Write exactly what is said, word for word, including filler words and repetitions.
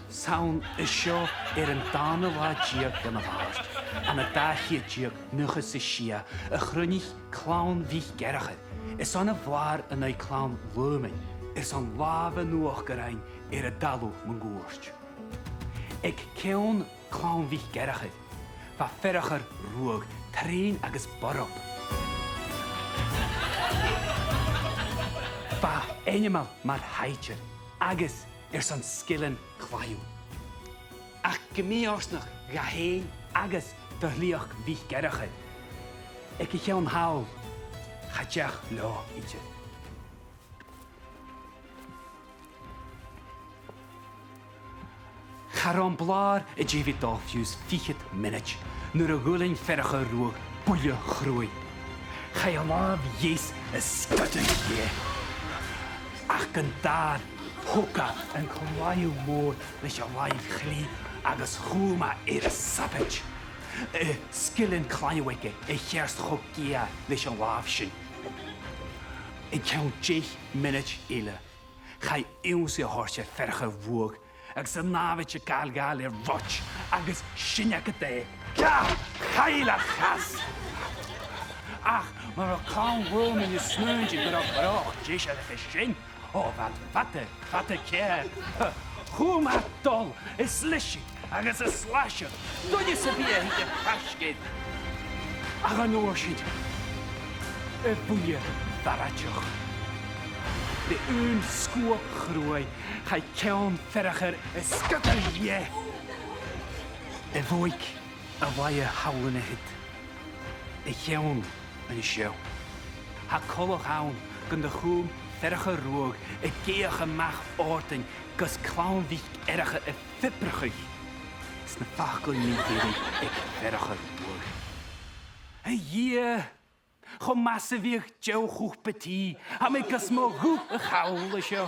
'S ann an seo air an dàrna latha deug dhen a' Mhàrt, ann an dà cheud deug naochad 's a sia, a chruinnich Clann Mhic Fhearchair, airson a' bhlàir an aghaidh Clann Lumainn, airson làmh an uachdair fhaighinn air an talamh mun cuairt. Aig ceann Clann Mhic Fhearchair, bha Fearchar Ruadh, treun agus borb. Bha e ainmeil mar thaighdear agus airson sgilean claidheimh. Ach gu mì-fhortanach dha fhèin agus do shliochd Mhic Fhearchair, aig a' cheann thall, cha deach leotha idir. Cha robh am blàr a' dèiligeadh fiù 's fichead mionaid nuair a dh'fhuiling Fearchar Ruadh buille chruaidh. Chaidh a làmh dheas a sguir dheth. Ach gun dàil, thog e an claidheamh mòr leis a làimh chlì agus chùm e air a sabaid. An sgilean claidheimh aige a cheart cho geur leis an làmh sin. An ceann deich mionaid eile, chaidh ionnsaigh a thoirt air Fearchar Ruadh agus an nàmhaid a' gabhail gabhail air roit agus sin agad e. Ga chaill a chas! Ach mar a bha Clann Lumainn a' smaointinn gun robh bròg deiseil aige sin, o, bha iad fada, fada ceàrr. Chùm iad dol is leis agus a slaiseadh duine sam bith a thigeadh faisg air. Ach an uair sin, a' bhuille bhearaideach. Le aon sguab chruaidh, chaidh ceann Fearchair a sguir dheth. A' bhuaidh, a laighe thall an siud, a' cheann an seo. Tha coltach ann gun do chùm Fearchar Ruadh ag èigheach a-mach òrdain gus Clann Mhic Fhearchair a phiobrachadh sna faclan mì-dheireannach aig Fearchar Ruadh. A Dhia, cho math 's a bhiodh deagh chupa tì, tha mi gus mo ghuth a chall an seo.